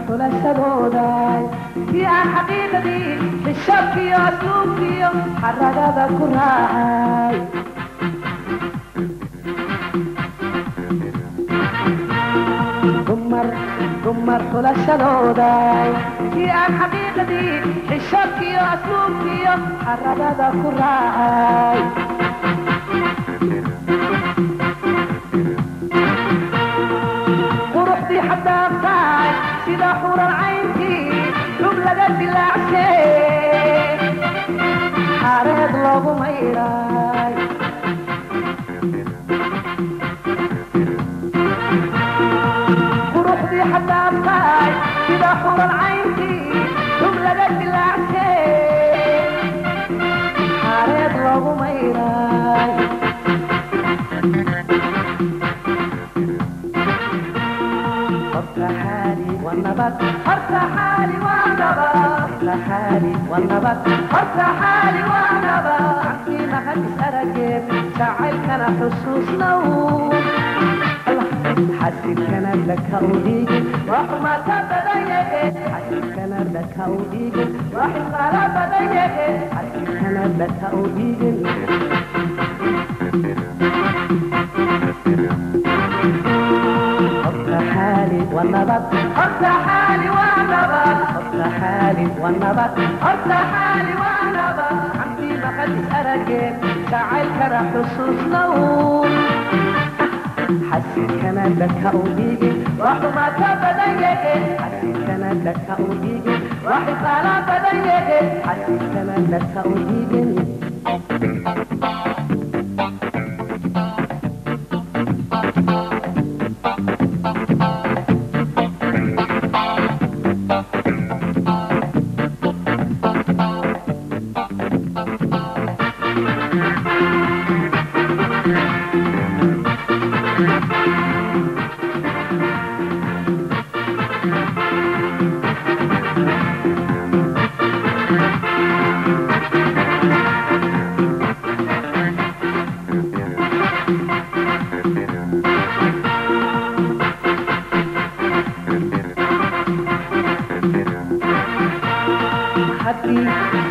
Xulashadooday si aan xaqiiqdii xishoodkiyo asluubkiyo xaragada ku raacay. Dumar xulashadooday si aan xaqiiqdii xishoodkiyo asluubkiyo xaragada ku raacay. Quruxdii xadaabtaay sida xuran caynkii xub laga dilaacshay xaareed loogu mayray. Quruxdii xadaabtaay sida xuran caynkii xub laga dilaacshay xaareed loogu mayray. Horta xaali waa nabad, horta xaali waa nabad, horta xaali waa nabad, horta xaali waa nabad. Cabkii mahad is arageen jacaylkana xusuusnow, xasilkana dhaka u dhiigin waa xumaata badan yahe, xasilkana dhaka u dhiigin waa xisaala badan yahe, xasilkana dhaka u dhiigin. Horta xaali waa nabad, horta xaali waa nabad, horta xaali waa nabad, horta xaali waa nabad. Cabdii maqad is arageen jacaylkana xusuusnow, xasilkana dhaka u dhiigin waa xumaata badan yahe, xasilkana dhaka u dhiigin waa xisaala badan yahe, xasilkana dhaka u dhiigin.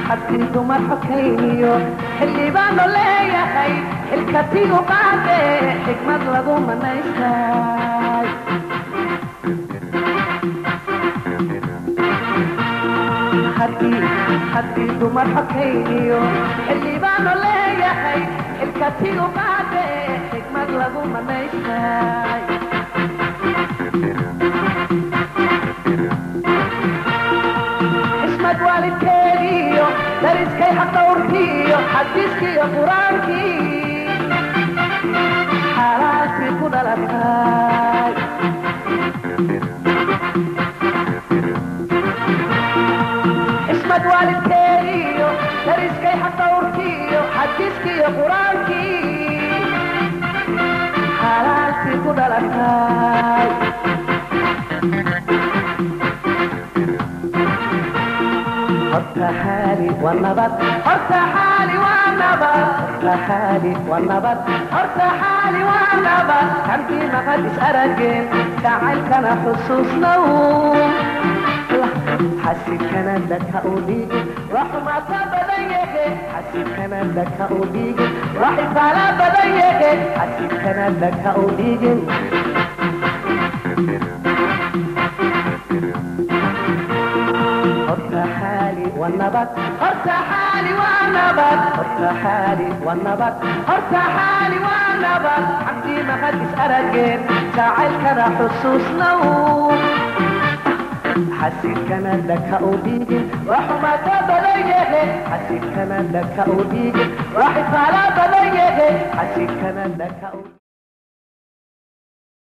Haddii dumar xokayniyo xildhibaano leeyahay xilkatigu qaade xikmad lagu manaystay. Haddii dumar xokayniyo xildhibaano leeyahay xilkatigu qaade xikmad lagu manaystay. Xismad waalidkeediyo dariskay xaqdhowrkiiyo xadiiskiiyo qur-aankii xalaaltii ku dhalatay. Xismad waalidkeediyo dariskay xaqdhowrkiiyo xadiiskiiyo qur-aankii xalaaltii ku dhalatay. Horta xaali waa nabad, horta xaali waa nabad, horta xaali waa nabad, horta xaali waa nabad. Xamkii maqad is arageen jacaylkana xusuusnow, xasilkana dhaka u dhiigin waa xumaata badan yahe, xasilkana dhaka u dhiigin waa xisaala badan yahe, xasilkana dhaka u dhiigin. Horta xaali waa nabad, horta xaali waa nabad, horta xaali waa nabad, horta xaali waa nabad. Cabdii maqad is arageen jacaylkana xusuusnow, xasilkana dhaka u dhiigin waa xumaata badan yahe, xasilkana dhaka u dhiigin waa xisaala badan yahe, xasilkana dhaka u